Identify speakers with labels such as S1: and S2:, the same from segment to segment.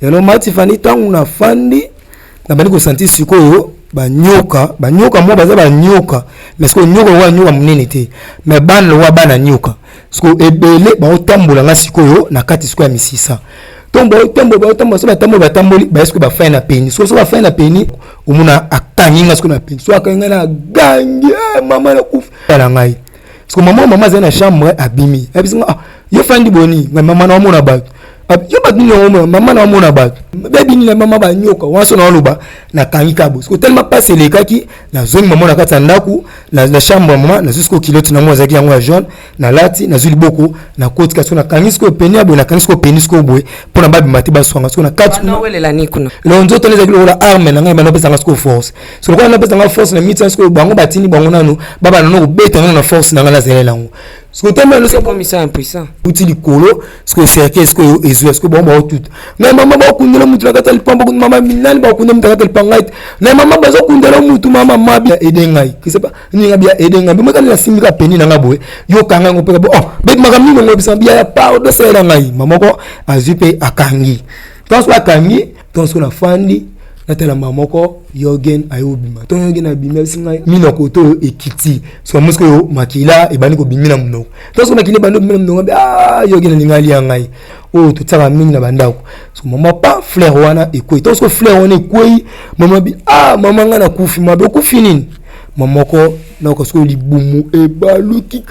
S1: Yango Matifani, ntango nafandi, nabandi kosentir sikoyo banyoka, banyoka moko baza banyoka, mais sikoyo nyoka lokola nyoka monene te, mais bana lokola bana nyoka. Sikoyo ebele baotambola nga sikoyo na kati sikoyo ya misisa. Ntongo baotambola, baotambola, so batamboli, batamboli, baye sikoyo bafai na peni. Sikoyo so bafai na peni, omona akangi nga sikoyo na peni. So akangi nga, na gangi: "Eh, mama, nakufi na ngai." Sikoyo mama azali na chambre, abimi, ayebisi nga: "Ah, yo fandi boni?" Ngai: "Mama, naomona bato." "Yo bato nini omona?" "Mama, naomona bato." "Bebi nini?" "Mama, banyoka wana." So naoloba, nakangi kabo. Sikoyo telema mpasi elekaki, nazongi mama na kati ya ndako, na chambre ya mama. Nazwi sikoyo culotte nango, azalaki yango ya jaune, nalati, nazwi liboko, nakotika. Sikoyo nakangi sikoyo peni ya boye, nakangi sikoyo peni sikoyo boye mpona babima te, baswanga sikoyo na kati.
S2: Welela ni kuna?
S1: Eloko nzoto ezalaki lokola arme na ngai, bana opesanga sikoyo force. So lokola napesanga force na miti, sikoyo bango batindi bango nanu babana nano kobeta nano na force na ngai nazalela yango. Sikoyo
S2: tellement comme ça impuissant.
S1: Uti likolo sikoyo cercueil sikoyo ezwa sikoyo bango baotuta ngai: "Mama, bakundela mutu na kati ya lipango. Mama, nani bakundela mutu na kati ya lipango?" Ngai te na mama, bazokundela mutu. "Mama, mabi aide ngai kisepa ninga bia aide ngai." Bimekani, nasimbi ka peni na ngai boye, yokanga yango mpe bo: "Oh, bebi, makambo nini?" Ngo ebisa bia ya pardon, salela ngai. Mama moko azwi mpe akangi. Ntango soki akangi, ntango soki nafandi, natala mama moko Yorgen aye obima. Ntango Yorgen abimi, abisi ngai minoko to oyo ekiti. So amo sikoyo makila ebandi kobimi na monoko. Ntango soki makila ebandi kobimi na monoko, ah, Yorgen alingi alia ngai. Oyo totiaka mingi na bandako. So mama pa fleur wana ekwei. Ntango soki fleur wana ekwei, mama bi: "Ah, mama, ngai nakufi." Mabe okufi nini? Mama moko nayoka sikoyo libumu ebaluki,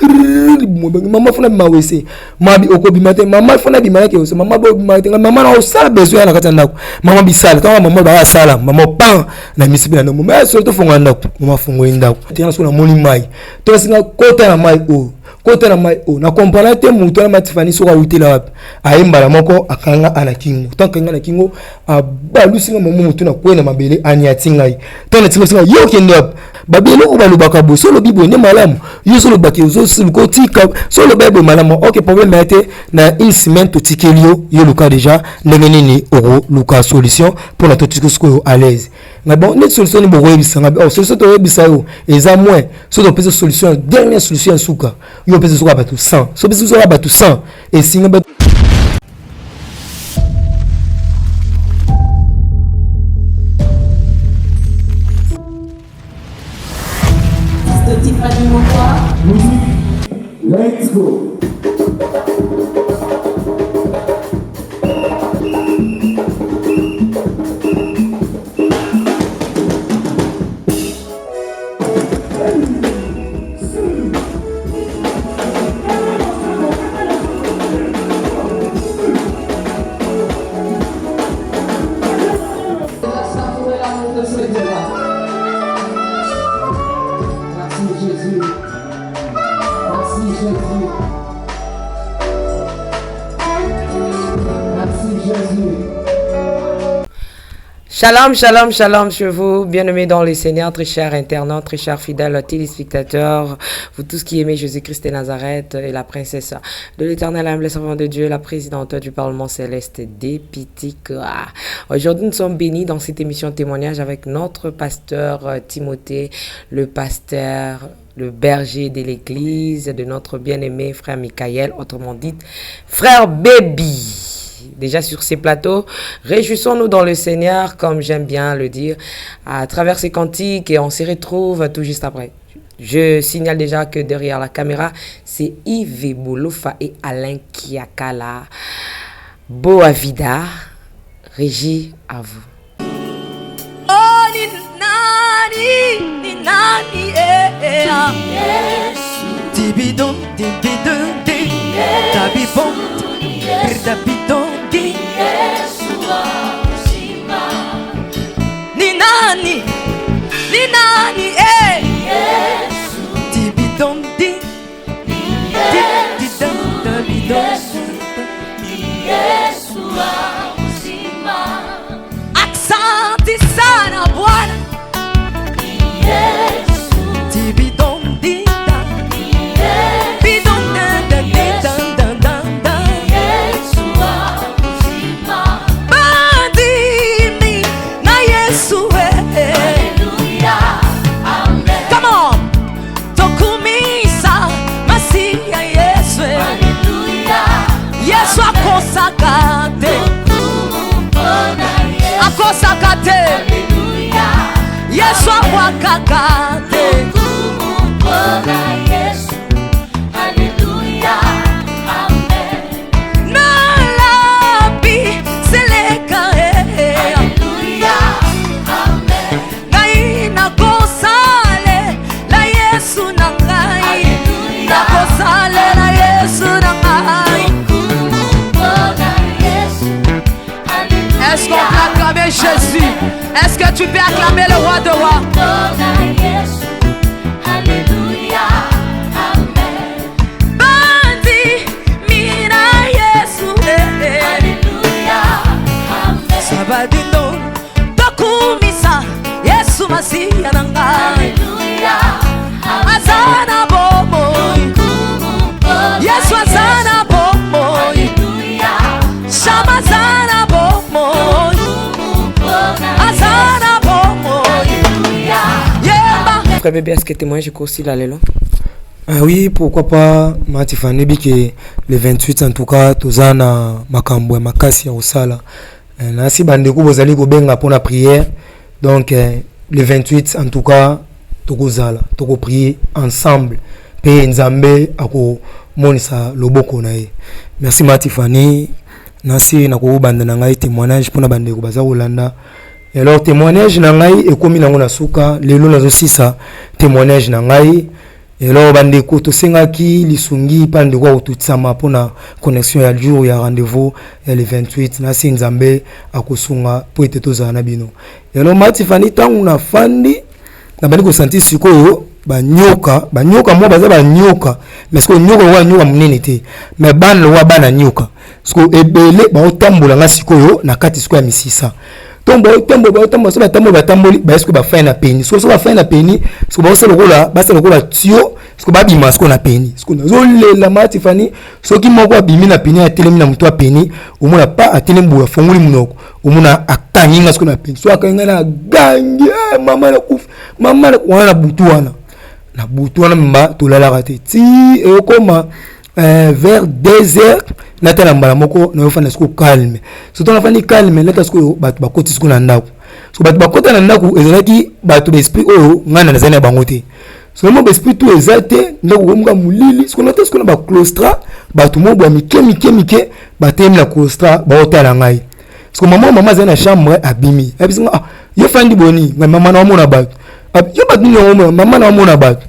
S1: libumu ebangi. "Mama, fona bima wese." Mabi okobima te. "Mama, fona bima yake wese." "Mama, bobima te. Mama, na osala besoin ya na kati ya ndako." Mama bisala. Ntango mama baya asala, mama pan na misi mpe na ndako. Mama solo tofongola ndako. Mama afongoli ndako tena. Soki namoni mai, tosinga kota na mai oyo, kota na mai oyo, na comprendre te. Motu wana Matifani, soki awutela wapi, aye mbala moko akanga ana kingo. Ntango akanga na kingo, abalusinga mama motu na kwei na mabele, aniati ngai. Ntango natinga singa: "Yo okende wapi?" Babi eloko balobaka boye, so olobi boye nde malamu. Yo so olobaki ozoluka otika, so oloba boye malamu. Ok, problème ya te. Na une semaine totikeli yo, yo luka déjà ndenge nini okoluka solution mpona totika sikoyo à l'aise. Nga bon, neti solution nini bokoyebisa nga? Oh, solution toyebisa yo eza moins. So topesa solution, dernière solution ya suka, yo opesa soka bato 100, so opesa soka bato 100 esinga bato.
S3: Tiffany Mokwa.
S4: Let's go.
S3: Savourer l'amour de ce Dieu-là. Merci Jésus. Merci Jésus. Merci Jésus.
S2: Shalom, shalom, shalom chez vous, bien-aimés dans le Seigneur, très chers internautes, très chers fidèles téléspectateurs, vous tous qui aimez Jésus-Christ de Nazareth et la princesse de l'éternel humble servant de Dieu, la présidente du Parlement céleste des Pitika. Aujourd'hui, nous sommes bénis dans cette émission témoignage avec notre pasteur Timothée, le pasteur, le berger de l'église de notre bien-aimé frère Michael, autrement dit, frère Baby. Déjà sur ces plateaux, réjouissons-nous dans le Seigneur, comme j'aime bien le dire, à travers ces cantiques, et on se retrouve tout juste après. Je signale déjà que derrière la caméra, c'est Yves Bouloufa et Alain Kiakala. Boavida, régie à vous.
S3: Oh, ni nani, ni nani, eh, eh, ah.
S5: Dibidon, dibidon, di, dabibon, dabidon, di.
S3: Ni nani, ni nani, eh.
S5: Dibidon, di, di, didon, dabidon.
S3: Asante sana Bwana.
S5: Dibidon, di, da. Bidon, da, da, di, dan, dan, dan, dan.
S3: Akosaka te. Yesu abwakaka te. Nalabi seleka eh. Ngai nakosalela Yesu na ngai. Nakosalela Yesu na ngai. Est-ce qu'on peut acclamer Jésus? Est-ce que tu peux acclamer le roi de rois? Bandi mina Yesu eh, eh. Sabadino tokumisa Yesu Masiya na ngai. Aza na bomoi. Yesu aza na bomoi. Shama aza na bomoi. Aza na bomoi. Yemba.
S2: Frère bébé, est-ce que témoignage ekosila lelo?
S1: Ah oui, pourquoi pas, Matifane que le 28 en tout cas, toza na makambo ya makasi ya kosala. Nasi bandeko bozali kobenga mpona prière. Donc le 28 en tout cas, tokozala, tokoprier ensemble. Pe Nzambe akomonisa loboko na ye. Merci Matifani. Nasi nakobanda na ngai témoignage mpona bandeko baza kolanda. Et alors témoignage na ngai ekomi nango na suka, lelo nazosisa témoignage na ngai. Et alors bandeko tosengaki lisungi pa ndeko akotutisama mpona connexion ya jour ya rendez-vous ya le 28. Nasi Nzambe akosunga po ete tozala na bino. Et alors Matifani, ntango nafandi nabandi kosentir sikoyo banyoka, banyoka moko baza banyoka, mais sikoyo nyoka lokola nyoka monene te, mais bana lokola bana nyoka sikoyo ebele baotambola nga sikoyo na kati sikoyo ya misisa. Donc baotambola, baotambola, so batamboli, batamboli, baye sikoyo bafai na peni. Sikoyo so bafai na peni, sikoyo baosala lokola, basala lokola tio, sikoyo babima sikoyo na peni. Sikoyo nazolela Matifani, soki moko abimi na peni, atelemi na moto ya peni, omona pa atelemi boye, afongoli monoko, omona akangi nga sikoyo na peni. So akangi nga na gangi, mama nakufi, mama na wana na butu wana, na butu wana mba tolalaka te ti ekokoma vers 2 heures. Natala mbala moko nayofanda sikoyo calme. Surtout nafandi calme, nata sikoyo bato bakoti sikoyo na ndako. So bato bakota na ndako ezalaki bato baesprit oyo ngai na nazali na bango te. So mo baesprit tout eza te, ndako komuka molili. Sikoyo nata sikoyo na baclaustra, bato moko boya mike mike mike batelemi na claustra baotala ngai. Sikoyo mama azali na chambre, abimi, ayebisi nga, ah, yo fandi boni? Ngai, mama na omona bato. Yo bato nini omona? Mama na omona bato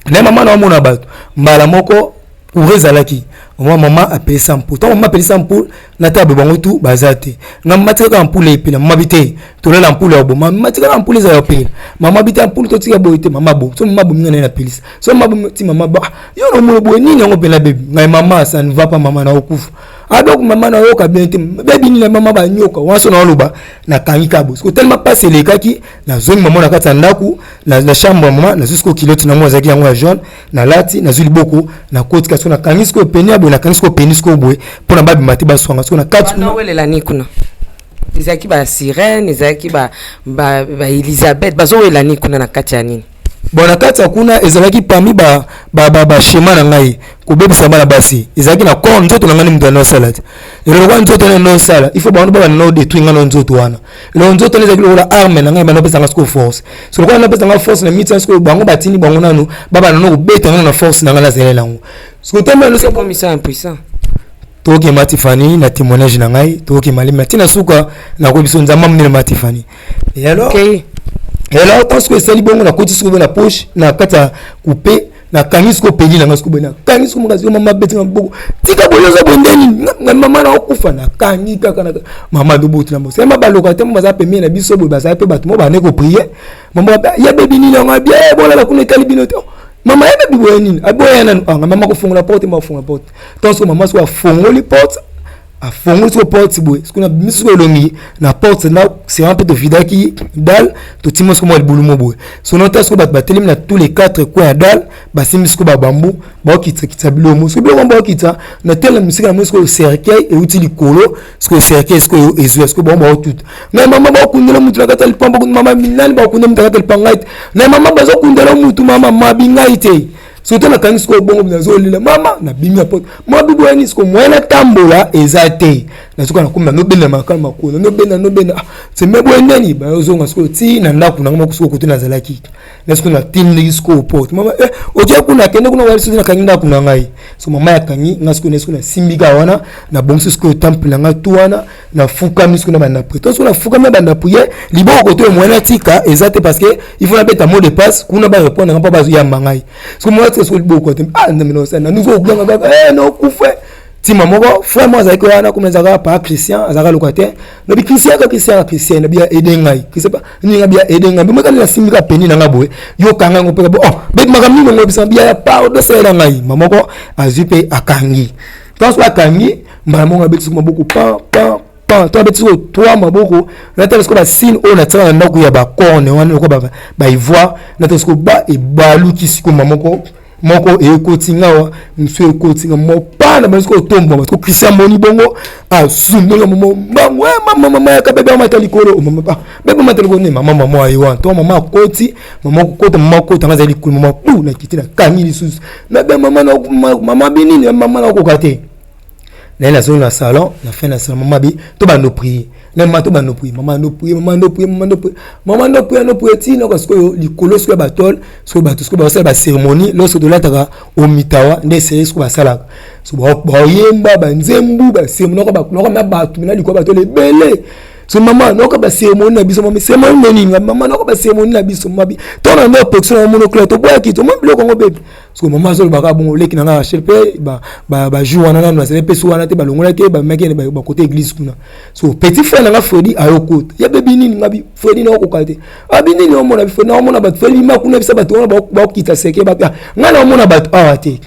S1: na mama na omona bato. Mbala moko courant ezalaki, mama apelisa ampoule. Ntango mama apelisa ampoule, natala boye, bango tu baza te. Nga mama tikaka ampoule epela. Mama bi te, tolala ampoule ya boma. Mama tikaka ampoule ezala opela. Mama bi te, ampoule totika boye te. Mama bo so mama bomi nga naye napelisa. So mama bomi ti mama ba, yo na omona boye nini yango mpena bebi? Ngai, mama, ça ne va pas, mama, na okufa. Adok mama nayoka bien te, bebi nini? Mama, banyoka wana. So naoloba, nakangi kaka boye. Siko tellement pasi elekaki, nazongi mama na kati ya ndako, na chambre ya mama. Nazwi sikoyo culotte nango azalaki yango ya jaune, nalati, nazwi liboko, nakotika. Sikoyo nakangi sikoyo peni ya boye, nakangi sikoyo peni sikoyo boye mpona babima te, baswanga sikoyo na kati kuna.
S2: Welela ni kuna ezalaki ba sirène, ezalaki ba Elizabeth, bazowela ni kuna na kati ya nini?
S1: Bon, na kati ya kuna ezalaki parmi ba schéma na ngai kobebisa bana basi. Ezalaki na corps, nzoto na ngai nde moto anda osala te. Eloko nzoto wana enda osala, il faut bango babanda na odétruire ngai na nzoto wana. Eloko nzoto wana ezalaki lokola arme na ngai, banda opesanga sikoyo force. So lokola napesanga force na miti sikoyo, bango batindi bango nanu babanda na kobeta ngai na force na ngai nazali nango. Sikoyo tellement
S2: Comme ça impuissant.
S1: Tokema Tifani na témoignage na ngai, tokema lema ntina suka nakoyebi biso Nzambe amonene ma Tifani. Et alors, et alors ntango sikoyo esali bongo, nakoti sikoyo na poche na kati ya coupe, nakangi sikoyo peli na ngai sikoyo boye, nakangi sikoyo makasi. Mama betinga maboko, tika boye, oza boye ndeni? Ngai, mama, nakokufa. Nakangi kaka na mama dobotela mo sema baloka te mo baza pembeni na biso boye, bazala mpe bato mo bande koprier. Mama ya bebi nini yango abia bolala kuna, etali bino te. Mama ya bebi boye nini aboya nanu anga mama kofongola porte, ma kofongola porte. Ntango sikoyo mama sikoyo afongoli porte, afongoli sikoyo porte boye, sikoyo nabimisi sikoyo elongi na porte na sera mpe tovidaki dalle, totima sikoyo mwa libulu mo boye. So nota sikoyo bato batelemi na tous les quatre coins ya dalle, basimbi sikoyo babambu, baokitisakitisa biloko mo. Sikoyo biloko baokitisa na tele na mosika na moi. Sikoyo cercueil euti likolo, sikoyo cercueil sikoyo ezwa sikoyo bango baotuta. Na mama bakundela mutu na kati ya lipamba. Mama nani bakunda mutu na kati ya lipamba? Ngai te. Na mama bazokundela mutu, mama mabi ngai te. Surtout nakangi sikoyo bongo, nazolela mama, nabimi na porte. Mwa bibo yani sikoyo moyen natambola eza te. Nazoka nakomi nanobenda makala makolo, nanobenda nobenda, ah, seme boye ndeni bayozonga sikoyo ti na ndako nango moko. Sikoyo kote nazalaki na sikoyo natindiki sikoyo porte. Mama, eh, otia kuna, akende kuna wali soki nakangi ndako na ngai. So mama yakangi nga sikoyo na sikoyo nasimbi kaka wana, nabongisi sikoyo temple na ngai tu wana, nafukami sikoyo na banda prier. To sikoyo nafukami na banda prier, liboko kote oyo moyen natika eza te, parce que il faut nabeta mot de passe kuna, barépondre nga mpo bazoyamba ngai. Sikoyo moyen natika sikoyo liboko te. Ah, nzambe, naosala nanuki kokanga kaka, eh, naokufa ntima moko. Frère moko azalaki wana, comme ezalaka pa Christian, azalaka loka te. Nabi Christian ka Christian ka Christian, nabi ya aide ngai, Christian pa ninga bi ya aide ngai. Bimaka na simbi ka peni na nga boye, yo kanga ngo pe bo, oh be maka mingi ngo bisa bi ya pardon, salela ngai. Mama moko azwi pe akangi. Tanso akangi, mbala moko abeti siko maboko pa pa pa. To abeti siko trois maboko, natala siko basigne oyo natiaka na ndako ya bacorne wana lokola baivoire. Natala siko ba ebaluki siko mama moko moko ekoti nga awa, mosusu ekoti nga mopana basi kotombwama. Siko Christian moni bongo, asundoli mama mbangu, eh, mama, mama yaka, bebe amata likolo. Oh, mama, ah, bebe amata likolo ne mama, mama aye wana. To mama akoti, mama akokota, mama akota, nga azali likolo, mama pu nakiti, nakangi lisusu nabe mama na mama binini, mama nakoka te. Naye nazongi na salon, na fin na salon, mama bi to bando prier na mama, to bando prier, mama ando prier, mama ando prier, mama ando prier, mama ando prier, ando prier ti noko. Sikoyo likolo sikoyo ya batole, sikoyo bato sikoyo basala bacérémonie lorsque tolataka omitawa nde eseye sikoyo basalaka so bayemba banzembu bacérémonie noko na bato na likolo batole ebele. So mama noka bacérémonie na biso, mama cérémonie nde nini? Mama noka bacérémonie na biso, mama bi to na nde protection na monoclore toboyaki tomoni biloko yango bebe. Parce que mama azolobaka bongo, leki na nga Rachel mpe bajour wana nanu azali mpe so wana te, balongolaki ye, bamemaki ye bakote église kuna. So petit frère na nga Fredi ayokota ye, bebi nini? Nga bi Fredi naokoka te. Abi nini omona? Bi Fredi naomona bato. Fredi bima kuna, bisa bato wana baokita seke bato. Nga naomona bato awa te.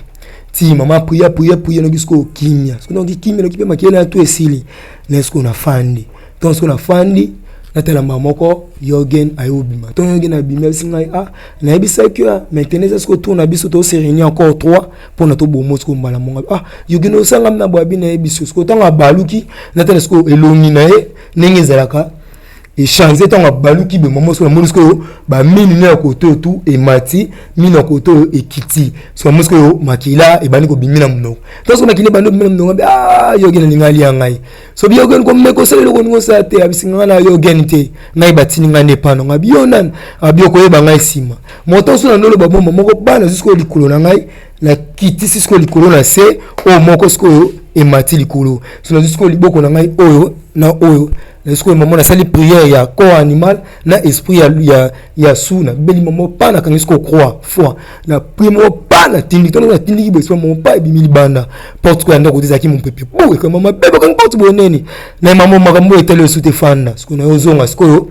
S1: Ti mama prier prier prier, noki sikoyo kimia, soki noki kimia, noki mpe makele na to esili na sikoyo nafandi. Donc sikoyo nafandi, natala mbala moko Yorgen ayobima. To Yorgen abimi, abisi ngai, ah, nayebisaki yo maintenant eza sikoyo tour na biso, tose réunir encore trois mpona tobomo sikoyo mbala mongo. Ah, Yorgen osanga na boye, abi nayebisi yo sikoyo. Ntango abaluki, natala sikoyo elongi na ye ndenge ezalaka echange. Ntango abaluki boye, mama, sikoyo namoni sikoyo bamini ne ya kote oyo tu emati, mino ya kote oyo ekiti. So namoni sikoyo makila ebandi kobimi na monoko. Ntango sikoyo makila ebandi kobimi na monoko, ah, Yorgen alingi alia ngai. So biyogen komeka osala eloko olingi osala te. Abisi ngai na yogen te, ngai batindi ngai nde epano ngai biyo nani abi okoyeba ngai nsima moto. So na ndoloba bomba moko bana zwi sikoyo likolo na ngai, nakitisi sikoyo likolo na se oyo moko sikoyo emati likolo. So nazwi sikoyo liboko na ngai oyo na oyo, nazwi sikoyo mama, nasali prière ya corps animal na esprit ya su, nabeli mama pa, nakangi sikoyo croix foi na prie moko pa, natindiki to natindiki boye, sikoyo mama pa ebimi libanda. Porte sikoyo ya ndako te ezalaki mopepe bo eka mama bebe okangi porte boye neni na mama, makambo oyo etali osu te. Fanda sikoyo, nayo ozonga sikoyo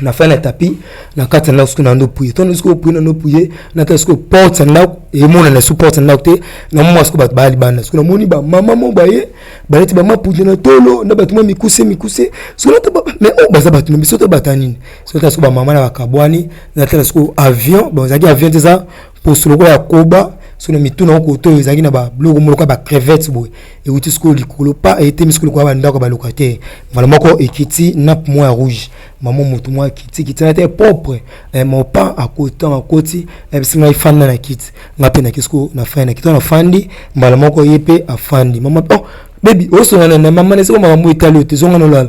S1: na fin na tapis na kati ya ndako. Sikoyo nando prier, to sikoyo prier, nando prier, natala sikoyo porte ya ndako emonana su porte ya ndako te. Namoma sikoyo bato baya libanda. Sikoyo namoni bamama mo baye balati bamaputa na tolo na bato mwa mikuse mikuse. Sikoyo mais oyo baza bato na biso to bata nini? Sikoyo tala sikoyo bamama na bakabwani, natala sikoyo avion. Bon, ezalaki avion te, eza poso lokola ya koba. So na mituna ngo kote oyo ezalaki na babiloko moko lokola bacrevette boye, euti sikoyo likolo pa etemi sikoyo lokola bandako ya balocataire. Mbala moko ekiti nappe moko ya rouge, mama motu moko akiti kiti na te propre, mopa akoti. Ntango akoti, ayebisi ngai fanda na kiti. Ngai mpe naki sikoyo na fandi na kiti wana, afandi mbala moko, ye mpe afandi. Mama, oh bebi, osongana na mama na esiko, makambo etali oyo te, zonga nolala.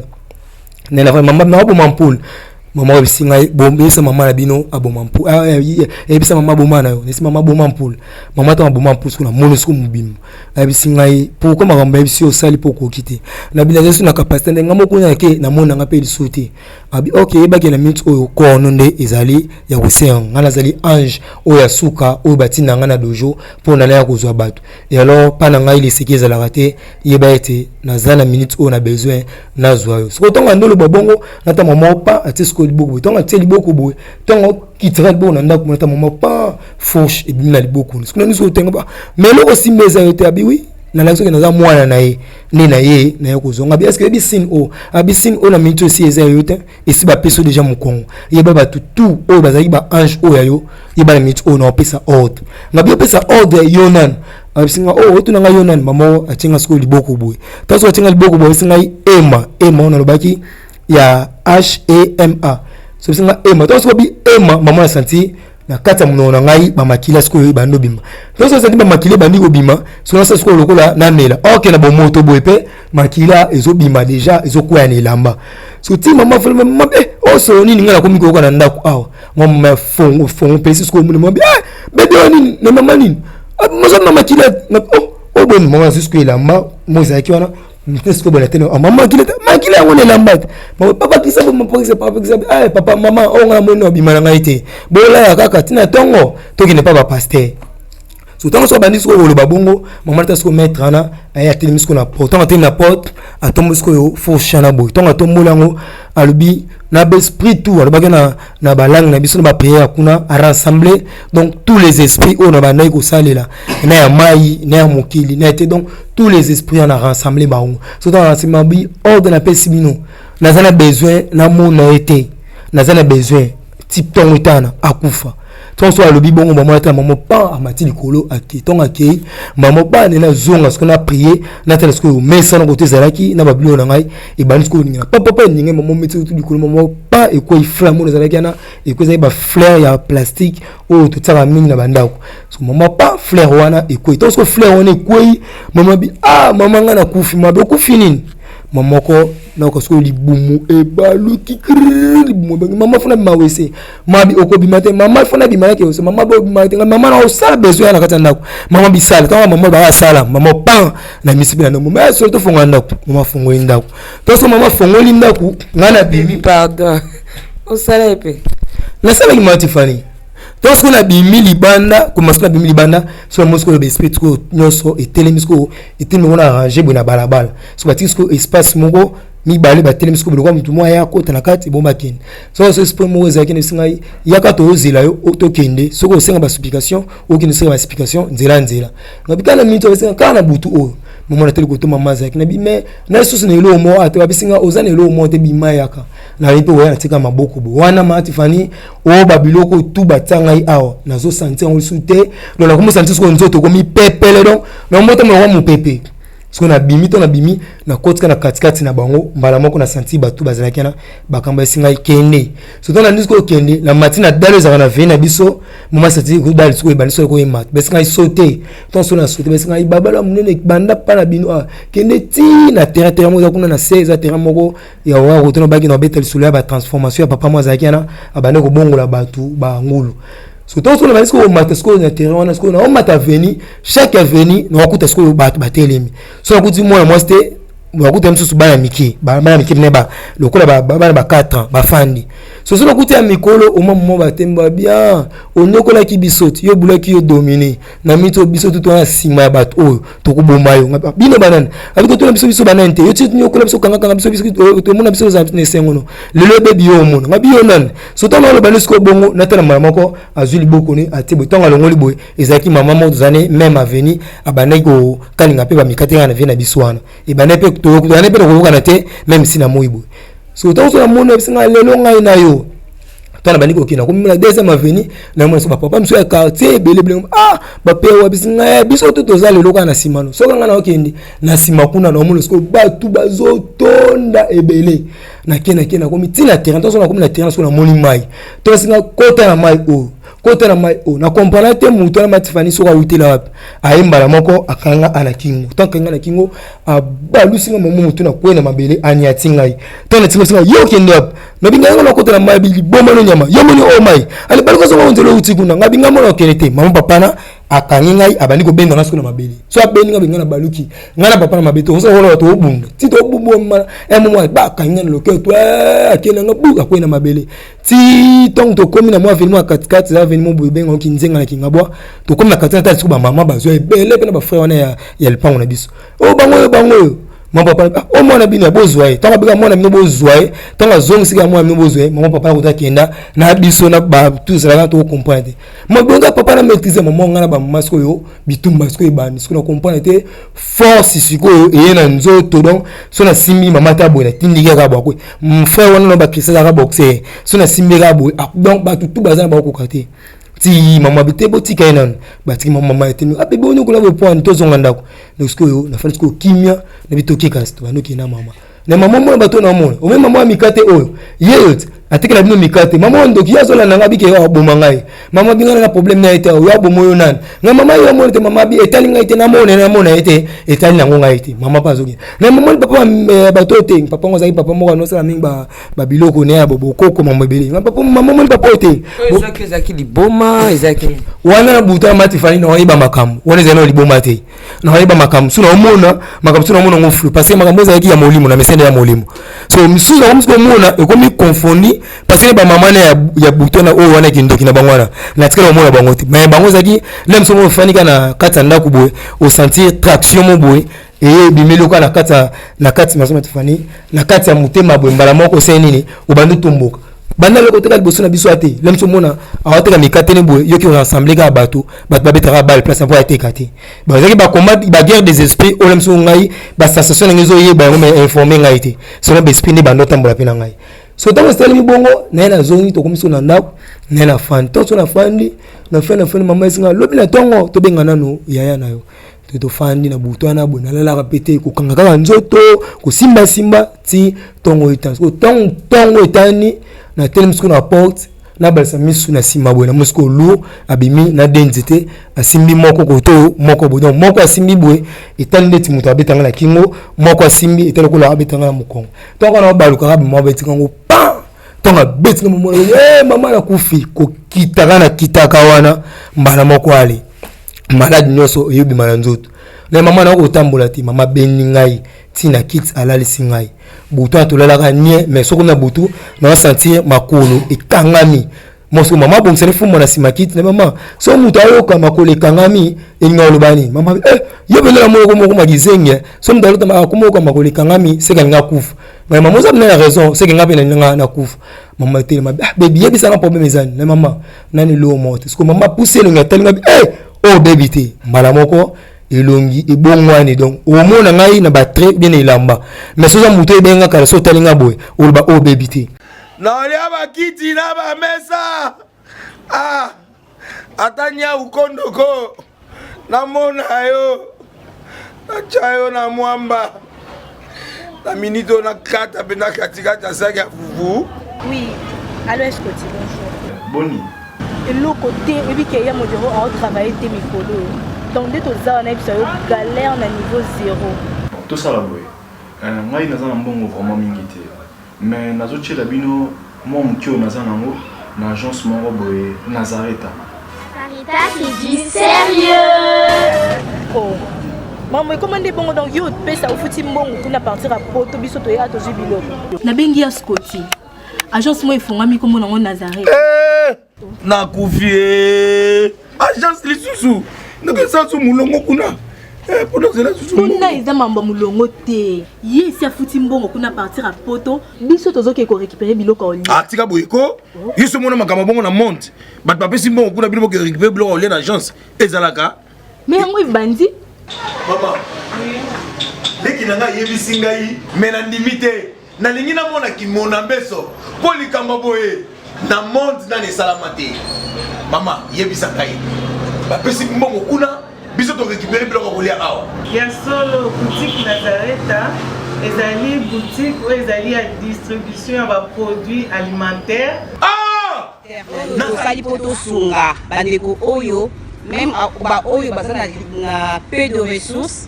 S1: Nena mama naoboma mpule. Mama oyebisi ngai, yebisa mama na bino aboma mpule, yebisa mama aboma na yo. Nesi mama aboma mpule. Mama ntango aboma mpule, siko namoni siko mobimba. Ayebisi ngai pourquoi makambo ayebisi yo osali mpo okoki te. Na bino azali so na capacité nde ngai moko nake namoni nanga mpe lisusu te. Abi ok, yebaki na minute oyo korno nde ezali ya kosenga ngai. Nazali ange oyo ya suka oyo batinda ngai na dojo mpo na naya kozwa bato. Et alors mpa na ngai liseki ezalaka te. Yeba ete naza na minute oyo na besoin nazwa yo. Sikoyo ntango andoloba bongo, nata mama pa atie sikoyo liboko boye. Ntango atie liboko boye, ntango kitira liboko na ndako, nata mama pa fourche ebimi na liboko. Sikoyo nani sikoyo tenga ba mais eloko simba eza yo te. Abi wi, nalaki soki naza mwana na ye nde na ye naye kozonga. Abi est-ce oyebi signe oyo? Abi signe oyo na minute oyo esi eza yo te, esi bapesi yo deja mokongo. Yeba bato tout oyo bazalaki ba ange oyo ya yo, yeba na minute oyo na opesa ordre. Ngabi opesa ordre yo nani? Ayebisi nga oyo otuna ngai yo nani. Mama atie nga sikoyo liboko boye. Ntango soki atie nga liboko boye, ayebisi ngai ema ema oyo nalobaki ya h e m a. So ayebisi nga ema. Ntango soki abi ema, mama na santi. Na kati ya monoko na ngai, bamakila sikoyo ebandi obima. Nyonso ezali bamakila ebandi kobima. Soki nasa sikoyo lokola namela oke na bomoto boye, mpe makila ezobima deja, ezokwea na elamba. So ti mama mama eh, osolo nini? Ngai nakomi koyoka na ndako awa, mama fongo fongo mpesi sikoyo mona mama eh, bebe oyo nini na mama nini mozobima makila? Oh, oboni mama azwi sikoyo elamba mo ezalaki wana mpe sikoyo bona te mama makila makila yango na elamba te. Papa kisa papa kisa eh, papa mama oyo ngai namoni obima na ngai te, bolala kaka ntina ntongo tokende pa bapaster. So ntango soki abandi sikoyo koloba bongo, mama ta sikoyo maître wana aye atelemi sikoyo na porte. Ntango atelemi na porte, atomboli sikoyo fourche wana boye. Ntango atomboli yango, alobi na baesprit tout, alobaki na balangue na biso, na baprière kuna, arassemble donc tous les esprits oyo na bandaki kosalela, na ya mai, na ya mokili, na ya te. Donc tous les esprits wana rassemble bango. So ntango rassemble bi ordre napesi bino, naza na besoin namona ye te, naza na besoin type ntongo etana akufa. Ntango so alobi bongo, mama ata mama pan amati likolo, ake. Ntango akei, mama bane nazonga sikoyo na prie, natala sikoyo mesa na kote ezalaki na babiloko na ngai ebandi sikoyo ningana papapa eninga. Mama meti likolo, mama pa ekwei fleur mona ezalaki wana, ekwei, ezalaki bafleur ya plastique oyo totiaka mingi na bandako. So mama pa fleur wana ekwei. Ntango sikoyo fleur wana ekwei, mama bi ah, mama ngai nakufi. Mabe okufi nini? Mama moko nayoka sikoyo libumu ebaluki, libumu ebangi. Mama fona bima wese, mabi okobima te. Mama fona bima yake wese, mama bobima te. Mama na osala besoin na kati ya ndako. Mama bisala. Ntango mama baya sala, mama pan na misipi na ndako, mama solo tofongola ndako. Mama afongoli ndako. Toso mama afongoli ndako, ngai nabimi.
S2: Pardon, osala ye mpe?
S1: Nasalaki mama Tifani. To sikoyo nabimi libanda, koma sikoyo nabimi libanda, so namoni sikoyo baesprit sikoyo nyonso etelemi sikoyo, etelemi ngo na arrange boye na balabala. So batiki sikoyo espace moko mibale, batelemi sikoyo lokola motu moko aya akota na kati bon bakende. So esprit moko ezalaki na ngai: yaka, tozela yo, tokende. Soki osenga basupplication, okende osenga basupplication nzela nzela. Ngabi kaka na minute osenga kaka na butu oyo. Mama nateli koto mama azalaki na bi mais na lisusu na eloko moko ate babisinga oza na eloko moko te, bima yaka. Nayebi mpe oya natika maboko bo wana. Ma Tifani, oyo babiloko tu batia ngai awa, nazosentir yango lisusu te. Donc nakomosentir sikoyo nzoto ekomi pepele, donc namotama lokwa mopepe. Sikoyo nabimi to nabimi, nakotika na katikati na bango mbala moko, na sentir bato bazalaki wana bakambo esi ngai kende. Surtout na ndisi kokende na mati na dalo ezalaka na vei na biso, moma sati dalo sikoyo ebandi soki koyemata, besi ngai saute. Ntango so na saute, besi ngai babala monene banda pa na bino ah, kende ti na terrain. Terrain moko eza kuna na se, eza terrain moko ya oya kotuna baki na obeta lisolo ya batransformation ya papa mo azalaki wana, abandi kobongola bato bangulu. So ntango sikoyo nabandi sikoyo komata sikoyo na terrain wana, sikoyo naomata avenue, chaque avenue nakokuta sikoyo bato batelemi. So nakuti mwana mwasi te, nakuta mosusu bana mike, bana mike pene ba lokola bana ba 4 ans bafandi. So so nakuti ya mikolo oma momo batemba bien: onyokolaki biso ti yo obulaki yo domine na mito biso tutu wana nsima ya bato oyo tokoboma yo. Bino banani? Abi kotuna biso, biso banani te? Yo ti nyokola biso, kangakanga biso, biso tomona biso ozala na esengo no lelo ebebi yo omona ngabi yo nani? So ntango aloba nde sikoyo bongo, natala mbala moko azwi liboko ne atie boye. Ntango alongoli boye, ezalaki mama moko tozali même avenue, abandaki kokalinga mpe bamikate kaka na vie na biso wana, ebandaki mpe tozali mpe nakoyokana te même si na moi boye. So ntango so namoni biso ngai lelo ngai na yo, ntango nabandi kokende, nakomi na deuxième avenue, namona so bapapa miso ya quartier ebele ebele. Ah, bapewa biso ngai biso to toza lelo kaka na nsima no. Soki ngai naokende na nsima kuna, naomona sikoyo bato bazotonda ebele. Nake nake, nakomi ntina terrain. Ntango so nakomi na terrain, sikoyo namoni mai. To singa kota na mai oyo, kota na mai oyo, na comprendre te moto wana Matifani soki awutela wapi. Aye mbala moko akanga ana kingo. Ntango akanga na kingo, abalusi nga mamo motu na kwei na mabele, aniati ngai. Ntango natinga singa: yo okende wapi? Nabi ngai ngo nakota na mai. Liboma no nyama yo moni oyo mai ale baluka zonga nzela outi kuna. Ngai binga mona okende te. Mama papa na akangi ngai, abandi kobenda ngai sikoyo na mabele. So abendi ngai, bengai na baluki ngai na papa na mabele, tokosa tobunda ti tobuboma momo bakangi ngai na loketo, akende nga bu akwei na mabele. Ti ntango tokomi na mwa avenue mwa katikati, eza avenue mo boye ebengaki Nzenga na Kingabwa. Tokomi na katikati, tala sikoyo bamama bazwa ebele mpe na bafrère wana ya lipango na biso oyo, bango oyo, bango oyo. Mama papa o mwana bino ya bozwa ye. Ntango abika mwana bino bozwa ye, ntango azongisika ya mwana bino bozwa ye, mama papa akota kenda na biso na bato ezalaka tocomprendre te. Mabonga papa na maîtrise mama ngai na bamama sikoyo bitumba sikoyo ebandi. Sikoyo na comprendre te force sikoyo eye na nzoto. Donc so nasimbi mama ta boye, natindiki kaka bwakwe frère wana na bakrista azalaka boxer. So nasimbi kaka boye, donc bato tu baza na bakokoka te. Ti mama te botika ye nanu, batiki mama. Mama etemi ape boni okola boye poani tozonga ndako. Donc sikoyo nafandi sikoyo kimia na bi toke kasi tobandi okende na mama na mama. Mona bato namona ome mama ya mikate oyo ye yo ti Atekela bino mikate. Mama oyo ndoki, ye azolanda ngai bike aboma ngai. Mama binga na problème na ye te, oyo aboma oyo nani? Ngai mama yo amoni te, mama bi etali ngai te, namona ye namona ye te, etali nango ngai te. Mama mpe azokende. Na mama papa eh, bato oyo te, papa ngo azalaki papa moko anosala mingi ba babiloko ne ya bokoko mambo ebele. Ngai papa mama moni papa oyo te.
S2: Ezalaki ezalaki liboma, ezalaki
S1: wana na buta mati fani na oyeba makambo. Wana ezali na liboma te. Nakoyeba makambo mosusu naomona makambo mosusu naomona yango flou parce que makambo ezalaki ya molimo na mesene ya molimo so misusu nakomi komona ekomi confondi parce que bamama na ya butu na oyo wana kindoki na bango wana natikala komona bango te mais bango ezalaki na mosusu moko ofandi kaka na kati ya ndako boye osentir traction mo boye eye ebimeli oka na kati na kati maso matufani na kati ya motema boye mbala moko osali nini obandi otomboka banda loko oteka liboso na biso ate la biso omona awateka mikate ne boye yoki rassemble kaka bato bato babetaka bale place mpo ateka te bazalaki bacombat baguerre des esprits oyo la biso ngai basensation ndenge ezoyeba yango mais informe ngai te selon baesprit nde bando otambola mpe na ngai so ntango esalemi bongo naye nazongi tokomi so na ndako naye nafandi ntango so nafandi nafandi nafandi mama esinga lobi na ntongo tobenga nano yaya na yo tofandi na butu wana boye nalalaka mpe te kokanga kaka nzoto kosimbasimba ti ntongo etani sikoyo ntango ntongo etani natelemi sikoyo na porte nabalisa misu na nsima boye namoni sikoyo lour abimi na de nzete asimbi moko koto moko boye donc moko asimbi boye etali ndeti moto abetanga na kingo moko asimbi etali lokola abetanga na mokongo ntango wana babalukaka bima abetika yango pan ntango abeti na momona e mama nakufi kokitaka na kitaka wana mbala moko ale malade nyonso eyobima na nzoto na mama nakoki kotambola te mama abendi ngai ntina kiti alalisi ngai butu wana tolalaka nie mais soki na butu naosentir makolo ekangami moso mama abongisani fumba na nsima kiti na mama so moto ayoka makolo ekangami elinga oloba nini mama eh, yo mpenza na moko moko makizenge so moto alota akomoyoka makolo ekangami seke alinga akufa ngai mama oza mpenza na raison seke ngai mpe nalinga nakufa mama etelema ah, bebi yebisanga problème eza nini na mama nani eloko moko te siko mama apusi elongi atali ngai eh, oyo oh, bebi te mbala moko elongi ebongwani donc omona ngai na batrait bien na elamba mais soza moto ebenga kala so otali ngai boye oloba oyo oh, bebi te
S6: nalia bakiti na bamesa ah, ata nyau kondoko namona yo natya yo na mwamba na minute oyo nakata mpenza katikati ya saki ya fufu.
S7: Oui, allo Escoti, bonjour.
S8: Boni.
S7: Eloko te, oyebi ke ya modero ao travailler te mikolo oyo. Donc nde toza wana yebisa yo galère na niveau zéro.
S8: Tosala boye. Euh, ngai naza na mbongo vraiment mingi te. Mais nazo tiela bino mwa moke oyo naza nango na agence moko boye Nazareta.
S9: Sarita c'est du sérieux.
S7: Oh. Maman ekoma nde bongo donc yo opesa ofuti mbongo kuna partir ya poto biso toya tozwi biloko. Nabengi ya Scotty. Agence moko efongami nkombo nango Nazareth.
S6: Eh, nakufi eh. Agence lisusu nakesa su mulongo kuna eh, mpona ozela susu
S7: kuna eza mambo ya molongo te ye esi afuti mbongo kuna partir ya poto biso tozoke korécupere biloko ya olia
S6: ah, tika boye ko yo so omona makambo bongo na monde bato bapesi mbongo kuna bino boke récupere biloko ya olia na agence ezalaka
S7: me yango ebandi
S6: mama leki na ngai ayebisi ngai me nandimi te Nalingi namona kimona mbeso mpo likambo boye na monde nani esalama te. Mama yebisa ngai, bapesi mbongo kuna, biso to récupérer biloko ya kolia awa.
S10: Ya solo, boutique Nazareta ezali boutique oyo ezali ya distribution ya ba produits alimentaires.
S6: Ah!
S11: Tosali mpo tosunga bandeko oyo meme baoyo baza na peu de ressources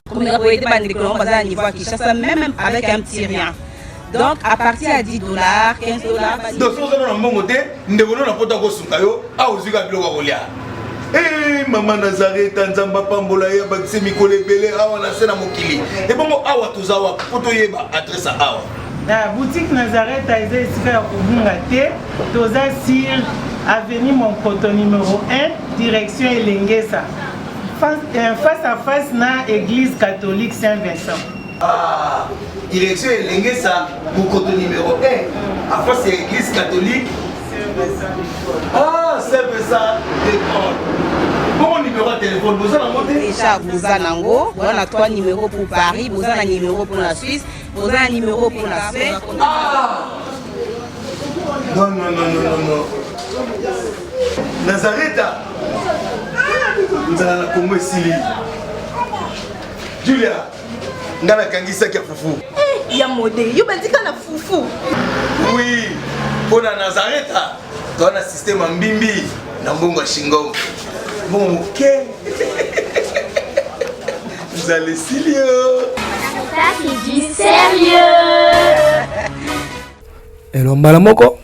S11: komeka koyede bandeko nango baza na niveau ya Kinshasa meme avec un petit rien donc à partir ya 10 dollars 15 dollars
S6: donc soki oza na mbongo te ndeko no na poto akosunga yo awa ozwi kaka biloko ya kolia Hey, eh, mama Nazareta nzambe apambola ye abakise mikolo ebele awa na se na mokili ebongo awa toza wapi mpo toyeba adresse awa
S10: Na boutique Nazareth eza esika ya kobunga te, toza sur avenue Monkoto numero 1 direction Elengesa face, euh, face à face na église catholique Saint Vincent.
S6: Ah, direction Elengesa Monkoto numéro 1 à face ya église catholique
S10: Saint Vincent de Paul.
S6: Ah, Saint Vincent de Paul. Bongo numéro ya téléphone boza nango te?
S11: Déjà boza nango, boza na 3 numéros pour Paris, boza na numéro pour la Suisse, Oza na numéro pour la paix.
S6: Ah non non non non non non. Nazareta. Nzala na Congo esili. Julia, nga nakangisaki ya fufu.
S7: Eh, ya mode, yo bandika na fufu.
S6: Oui. Mpo na Nazareta toza na système ya mbimbi na mbongo ya shingom mbongo moke nzala esili yo.
S9: Ça, c'est du sérieux.
S1: Elo mbala moko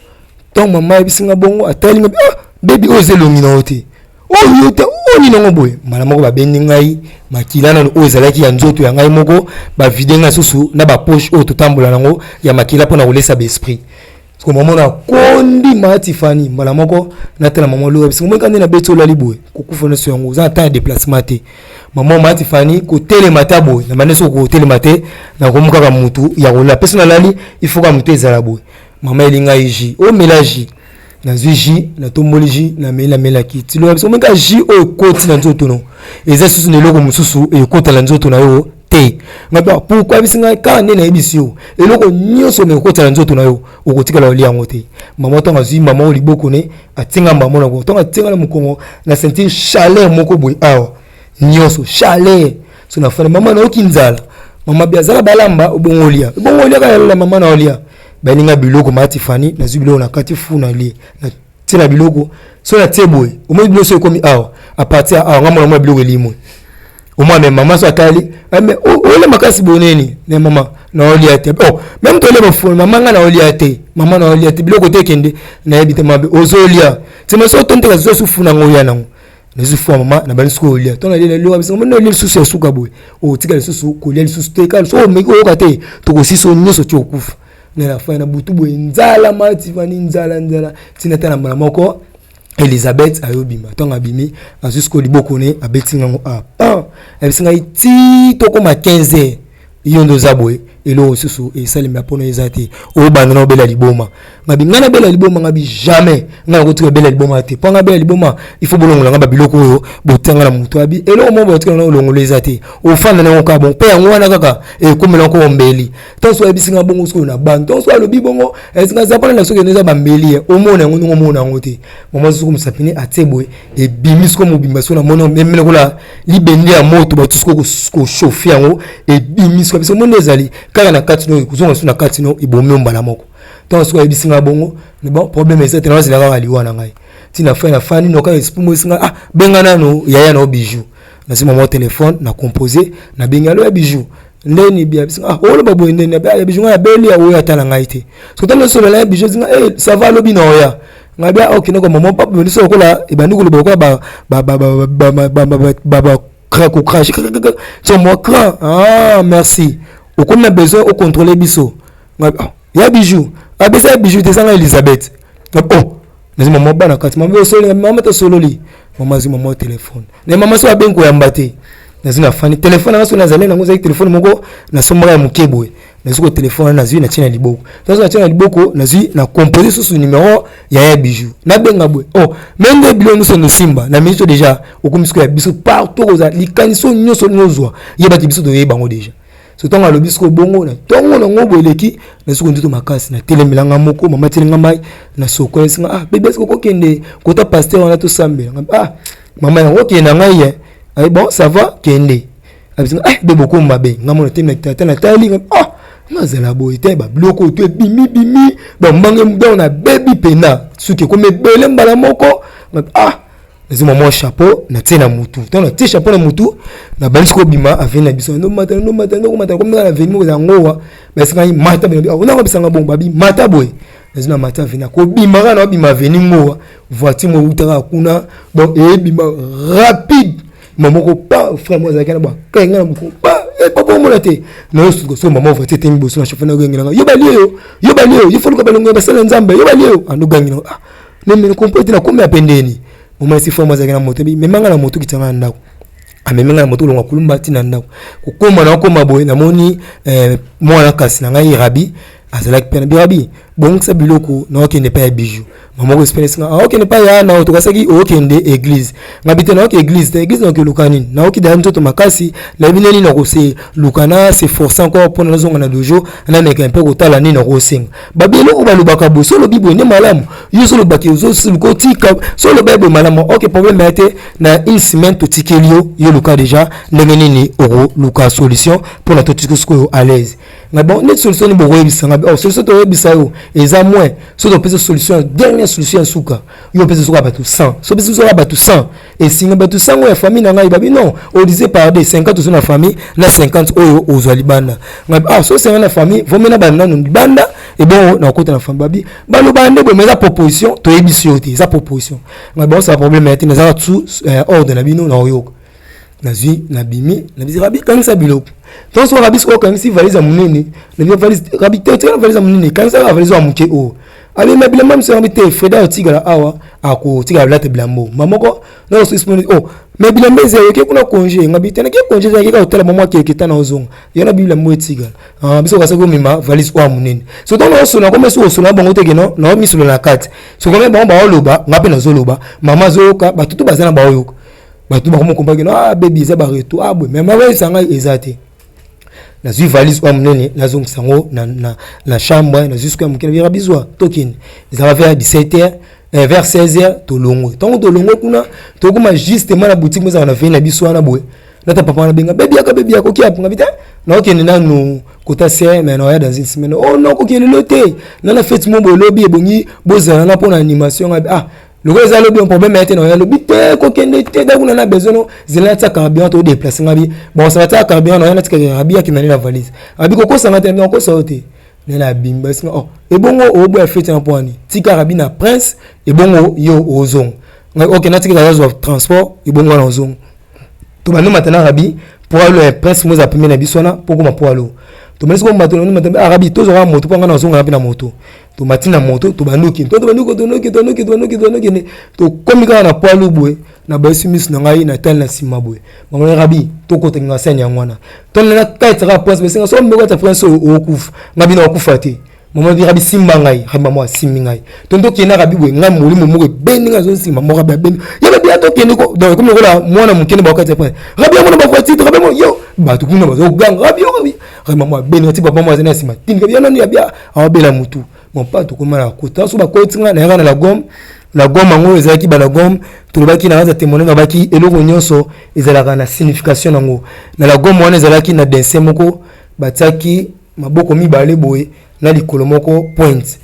S1: ntango mama ayebisi nga bongo atali nga ah, bebi oyo eza elongi na yo te, oyo yo te, oyo nini yango boye. Mbala moko babendi ngai makila nano oyo ezalaki ya nzoto ya ngai moko, bavide ngai susu na bapoche oyo totambola nango ya makila mpo na kolesa baesprit. Siko mama na kondi ma Tifani mbala moko natala mama loka biso moka nde na beti olali boye kokufa nyonso yango oza na temps ya déplacement te. Mama ma Tifani kotelema ta boye na bande soki kotelema te nakomi kaka mutu ya kolela mpe so nalali il faut kaka mutu ezala boye. Mama elingai jus omela jus, nazwi jus natomboli jus nameli namelaki tiloka biso moka jus oyo ekoti na nzoto no eza susu na eloko mosusu ekota na nzoto na yo te. Ngabi pourquoi bisi ngai kaka nde nayebisi yo eloko nyonso oyo ekota na nzoto na yo okotikala olia yango te. Mama ntango azwi mama oyo liboko ne atinga mama na ntango atinga na mokongo na sentir chaleur moko boye awa nyonso chaleur so nafani mama nayoki nzala. Mama bi azala balamba obongo olia ebongo olia kaka lola mama na olia balinga biloko ma Tifani nazwi biloko na kati fu na lie na tie na biloko so na tie boye omoni biloko so ekomi awa a partir ya awa nga mona mona biloko elimwe omwa me mama so atali me olia makasi boye nini ne mama naolia te oh meme tolia bafoni mama nga naolia te mama naolia te biloko te ekende nayebi te mabe ozolia nsima so otonteka zosu funa ngo oya nango nazwi fua mama nabandi sikoyo olia ntango nalia nalia biso mona olia lisusu ya suka boye otika lisusu kolia lisusu te kaka soki omeki oyoka te tokosisa oyo nyonso ti okufa na la fin na butu boye nzala mativani nzala nzala ntina tala mbala moko Elizabeth ayobima ntango abimi azwi sikoyo liboko ne abeti ngango a pan ayebisi ngai ti tokoma 15 heures yo nde oza boye eloko mosusu esalemela mpona eza te obanda na obela liboma ngabi ngai nabela liboma ngabi jamais ngai nakotika obela liboma te mpo ngai abela liboma il faut bolongola ngai babiloko oyo botianga na moto abi eloko moko botika na olongola eza te ofanda nango kaka bon mpe yango wana kaka ekomela nko mbeli ntango soki ayebisi ngai bongo sikoyo na bangi ntango soki alobi bongo ayebisi ngai zapana na soki eza bambeli omona yango ndenge omona yango te mama soko mosapine atie boye ebimi siko mobimba siko namoni meme lokola libende ya moto batu siko kochauffe yango ebimi siko biso moni ezali kaka na kati no ekozonga so na kati no ebomi yo mbala moko ntango siko ayebisi ngai bongo bon problème eza te nazela kaka liwa na ngai ntina fai na fani noka esprit mo esinga ah benga nano yaya na yo bijou nazwi mama telefone na compose nabengi alo ya bijou ndeni bia biso ah oloba boye ndeni ya bijou ngai abeli ya oyo atala ngai te soki tala solola ya bijou zinga eh ça va alobi na oya ngai bia okende ko mama papa biso lokola ebandi koloba lokola ba ba ba ba ba ba ba ba ba ba ko crash so moi cran ah merci okomi na besoin o contrôler biso ngai ah ya bijou abesa ya bijou te ezanga Elizabeth oh nazi mama bana kati mama osololi mama tosololi mama azwi mama telefone na mama so abengi koyamba te nazwi na fani telefone nanga so nazali nango ezali telefone moko nasombaka ya moke boye nazwi ko telefone nazwi natie na liboko nazo natie na liboko nazwi na compose susu numero ya ya bijou nabenga boye oh me nde biloko nyonso nosimba na minito deja okomi sikoyo ya biso partout okozala likanisi oyo nyonso olingi ozwa yebaki biso toyeba yango deja so ntango alobi sikoyo bongo na ntongo nango boye eleki nasuki nzoto makasi natelemela nga moko mama ateli nga mai na soko ayebisi nga ah bebe sikoyo kokende kota pasteur wana tosambela nga ah mama yango okende na ngai ye ayi bon ça va kende ayebisi nga ah bebe okomi mabe nga mona telemi na tata natali nga ah nazala boye te babiloko to ebimi bimi bambange donc nabebi mpena suki ekomi ebele mbala moko ah nazwi mwa mwa chapeau natie na mutu ntango natie chapeau na mutu nabandisi kobima aveni na biso ndomata ndomata ndokomata komi na aveni moko eza ngowa bayesi ngai mata onango bisanga bongo babi mata boye nazwi na mata aveni akobima kaka naobima aveni ngowa voiture moko eutaka kuna donc ebima rapide mama moko pa frère moko azalaki na bwa kai ngai na moko pa papa omona te nayosuka so mama voiture etemi boso na chauffeur nagangela ngai yo balie yo yo balie yo yo foluka balongo ya basala nzambe yo balie yo andogangela ah mais comprendre te nakomi ya pembeni moma esi fama azalaki na moto mema nga na moto kitanga na ndako amemi nga na moto kolongwa kulumba ti na ndako kokoma na okoma boye namoni eh, mwana kasi na ngai rabi azalaki mpe na birabi bongisa biloko na okende epai ya bijou mama oko espene singa okende epai ya na tokasaki okende église ngabi te naoki église te église naoki luka nini naoki daya nzoto makasi nayebi nini nakose luka na se force encore mpona nazonga na dojo nameka mpe kotala nini nakosenga babi eloko balobaka boye so olobi boye nde malamu yo so olobaki ozoluka otika so oloba boye malamu ok problème ya te na une semaine totikeli yo yo luka déjà ndenge nini okoluka solution mpona totika sikoyo à l'aise. Ngai bon neti solution nini bokoyebisa ngai? Oh, solution toyebisa yo eza moins soki topesa solution, dernière solution ya suka, yo opesa soka bato 100, so opesi soka bato 100, esinga bato 100 oyo ya famille na ngai babi non, odise par deux, 50 ozo na famille na 50 oyo ozwa libanda. Ngai ah, so 50 na famille vomi na banda nano libanda, ebongo nakokota na famille. Babi baloba nde boye, mais eza proposition, toyebisi yo te, eza proposition. Ngai bon, osala problème ya te, nazaka sous ordre na bino, na oyoka. Nazwi, nabimi, nabisi rabi kangisa biloko. Ntango soki rabi sikoyo okangisi valise ya monene, nabi valise rabi te, otikala valise ya monene, kangisa kaka valise ya moke oyo. Abima bilamba mosusu yango te, freda otikala awa, akotikala bilata bilambo ma moko naosismoni. Oh, mais bilamba eza oke kuna congé. Ngabi te, nake congé, ezalaki kaka kotala mama akeke ta na ozonga yo na bilambo etikala. Ah, biso kasaki omema valise oyo ya monene. So ntango naosolola kome soki osolola bango te keno naomisolola na kati, so kome bango baoloba, nga mpe nazoloba, mama azoyoka, bato to baza na baoyoka, bato bakomokombaki no, ah bebi eza bareto, ah boye, mais mabayebisa ngai eza te. Nazwi valise oyo monene, nazongisa yango na, na, na chambre. Nazwi sikoyo ya moke, nabiyaka bizwa, tokende. Ezalaka vers 17 heures, vers 16 heures tolongwe. Ntango tolongwe kuna, tokoma justement na boutique mozalaka na vei na biso wana boye. Nata papa wana benga bebi yaka, bebi yaka, oki apunga bite, naokende nanu kota se mais naoya dans une semaine. Oh non, kokende lelo te, nana fete mo boye lobi, ebongi bozala na mpona animation. Ngai ah, lokola eza lobi, problème ya te, na lobi te, kokende te, da kuna na besoin no zela natia carburant, to déplace. Nga bi bon, ça va tia carburant, na natika rabi akenda na valise. Abi kokosa nga te, abi kokosa yo te, nde na bimba singa. Oh, ebongo oboya fete na pwani, tika rabi na prince, ebongo yo ozonga. Ngai ok, natika azwa transport, ebongo na ozonga. Tobandi mata na rabi poalo ya prince moza pembeni na biso wana, mpo koma poalo. Tobandi sikoyo mato na mata arabi, tozwaka moto mpo nga nazonga mpe na moto. Tomati na moto, tobandi okende, tobandi okende, tobandi okende, tobandi okende, tobandi okende, tokomi kaka na poalo boye. Nabayisi miso na ngai, natali na nsima boye, bango rabi tokota ngasani yango wana. Tona na kati kaka prince besenga so mbeko ata prince oyo okufa. Ngai bino okufa te, mama bi rabi simba ngai. Rabi mama asimbi ngai, tondo tokende. Rabi boye, ngai molimo moko ebendi ngai, azosima moko rabi abendi ye babi ya tokende ko. Donc ekomi lokola mwana moke nde bakati ya prince. Rabi yango na bavoiture, rabi yango yo bato kuna bazoganga rabi yo rabi. Rabi mama abendi ngai ti papa moko azali na nsima tindika ya nani yabi awabela motu. Mon pa tokoma na kota so bakoti ngai nayaka na la gomme. La gomme yango ezalaki ba la gomme, tolobaki na kati ya témoignage, nalobaki eloko nyonso ezalaka na signification nango. Na la gomme wana ezalaki na dessin moko, batiaki maboko mibale boye na likolo moko pointe.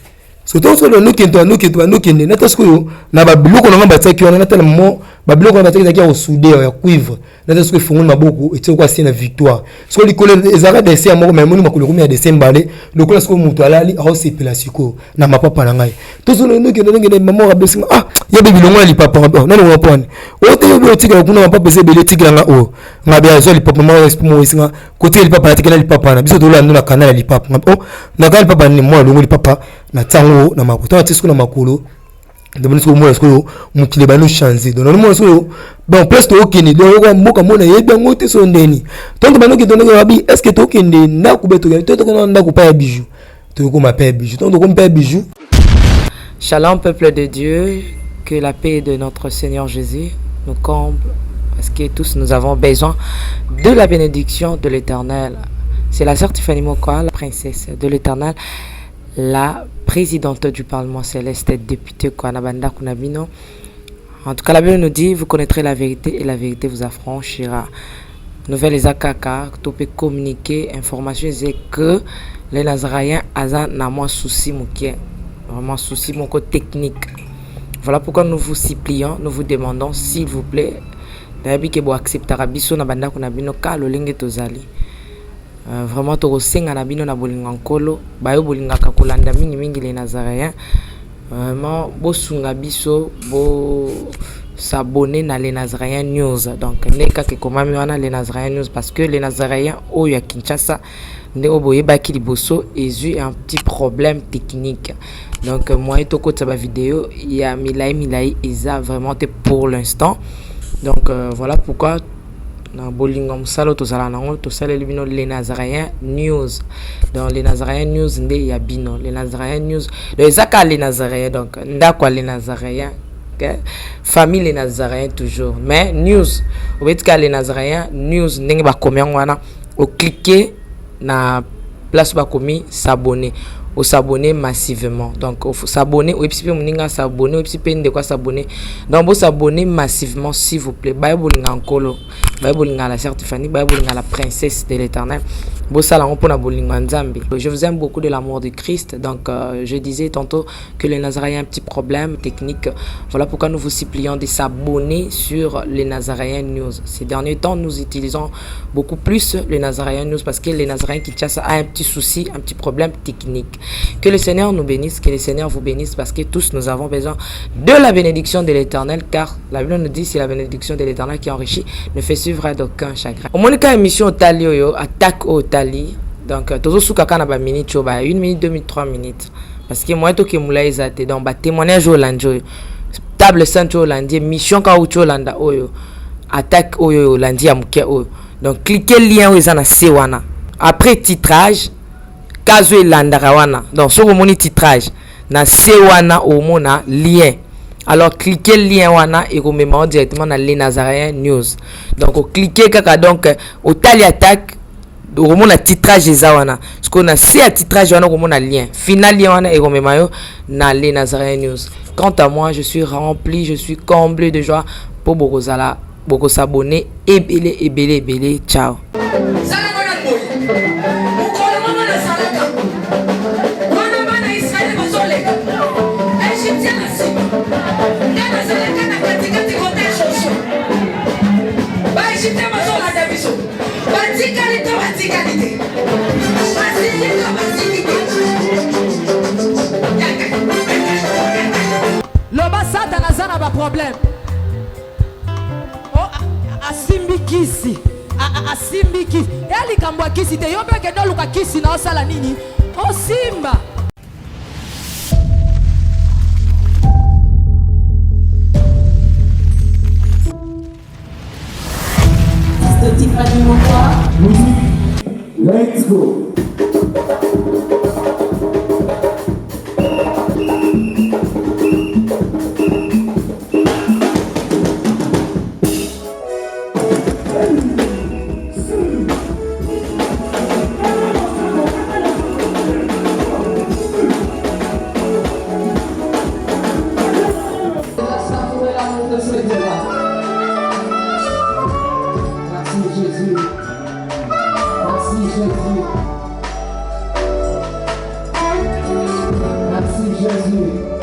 S1: So ntango soki bandokende, bandokende, bandokende, nata sikoyo na babiloko na ngai batiaki wana, natala mo babiloko wana batiaki ezalaki ya kosude ya cuivre. Nata sikoyo efongoli maboko, etie kwa sie na victoire. Sikoyo likolo ezalaka dessin ya moko, mais emoni makolo ekomi ya dessin mbale, lokola sikoyo moto alali aosepela sikoyo na mapapa na ngai. Tozonokende ndenge mama abesinga, ah ya be bilongo ya lipapa nani ngo pwani oyo te, yobi otikala kuna, mapapa eza ebele, etikela nga oyo. Nga be azwa lipapa, mama esprit moko esinga kotika lipapa, natikela lipapa na biso, tolanda na kanal ya lipapa. Nga oh, na kanal lipapa nini, mwa alongo lipapa na ntango na makolo, ntango atie sikoyo na makolo, ndamoni sikoyo mona sikoyo mokili ebandi ochange. Donc namoni sikoyo donc place tookende, donc oyoka mboka mona yebi yango te. So ndeni ntango tobandi okende ndenge babi, est ce que tokende ndako be tokende te, tokende ndako pa ya bijou, tokokoma pa ya bijou. Ntango tokomi pa ya bijou.
S2: Shalom peuple de Dieu, que la paix de notre Seigneur Jésus nous comble, parce que tous nous avons besoin de la bénédiction de l'Éternel. C'est la sœur Tiffany Mokwa, la princesse de l'Éternel, la présidente du Parlement céleste, députée Kwanabanda Kunabino. En tout cas, la Bible nous dit, vous connaîtrez la vérité et la vérité vous affranchira. Nouvelle eza kaka, to peut communiquer, information c'est que les Nazaréens aza na mwa souci mokie, vraiment souci moko technique. Voilà pourquoi nous vous supplions, nous vous demandons s'il vous plaît, nayebi ke boacceptaka biso na bandako na bino ka lolenge tozali. Vraiment tokosenga na bino na bolingo ya Nkolo, bayo bolingaka kolanda mingimingi les Nazaréens, vraiment bosunga biso, bo s'abonner na les Nazaréens News. Donc nde kaka ekomami wana les Nazaréens News, parce que les Nazaréens oyo ya Kinshasa nde oyo boyebaki liboso ezwi un petit problème technique. Donc moyen tokotisa ba vidéo ya milai milai eza vraiment te pour l'instant. Donc voilà pourquoi na bolingo ya mosala oyo tozala nango, tosaleli bino les Nazaréens News. Donc les Nazaréens News nde ya bino, les Nazaréens News. Donc eza kaka les Nazaréens, donc ndako ya les Nazaréens, okay? Famille les Nazaréens toujours, mais news obeti kaka les Nazaréens News ndenge bakomi yango wana, oclique na place bakomi s'abonner, osabonner massivement. Donc s'abonner, oyebisi mpe moninga s'abonner, oyebisi mpe ndeko asabonner. Donc bosabonner massivement s'il vous plaît, baye bolinga Nkolo. Baye bolingaka la sœur Tiffany, baye bolingaka la princesse de l'Éternel. Bosala yango mpona bolingo ya Nzambe. Je vous aime beaucoup de l'amour de Christ. Donc je disais tantôt que les Nazaréens un petit problème technique. Voilà pourquoi nous vous supplions de s'abonner sur les Nazaréens News. Ces derniers temps, nous utilisons beaucoup plus les Nazaréens News parce que les Nazaréens Kinshasa a un petit souci, un petit problème technique. Que le Seigneur nous bénisse, que le Seigneur vous bénisse parce que tous nous avons besoin de la bénédiction de l'Éternel, car la Bible nous dit c'est la bénédiction de l'Éternel qui enrichit, ne fait suivre d'aucun chagrin. Omonika émission otali oyo, attaque oyo otali. Donc tozosuka kaka na ba minutes oyo, ba 1 minute, 2 minutes, 3 minutes. Parce que moi toke mula eza te. Donc ba témoignage oyo olandi oyo, table sainte oyo olandi, mission kaka outi olanda oyo, attaque oyo olandi ya moke oyo. Donc cliquez lien oyo eza na se wana. Après titrage, kazo elandaka wana. Donc soki omoni titrage na se wana omona lien. Alors cliquez lien wana ekomema directement na Les Nazaréens News. Donc cliquez kaka, donc otali attaque okomona titrage eza wana. Sikoyo na se ya titrage wana okomona lien final, lien wana ekomema yo na Les Nazaréens News. Quant à moi, je suis rempli, je suis comblé de joie po bokozala bokosabone ebele ebele ebele. Ciao.
S3: Batikali to batikali te, basili to basili te.
S5: Loba satana aza na ba problème. Oh, asimbi kisi, asimbi kisi. Ya likambo ya kisi te, yo mpe kende oluka kisi na osala nini? Osimba.
S4: Let's go.
S12: Merci Jésus. Merci Jésus. Merci Jésus.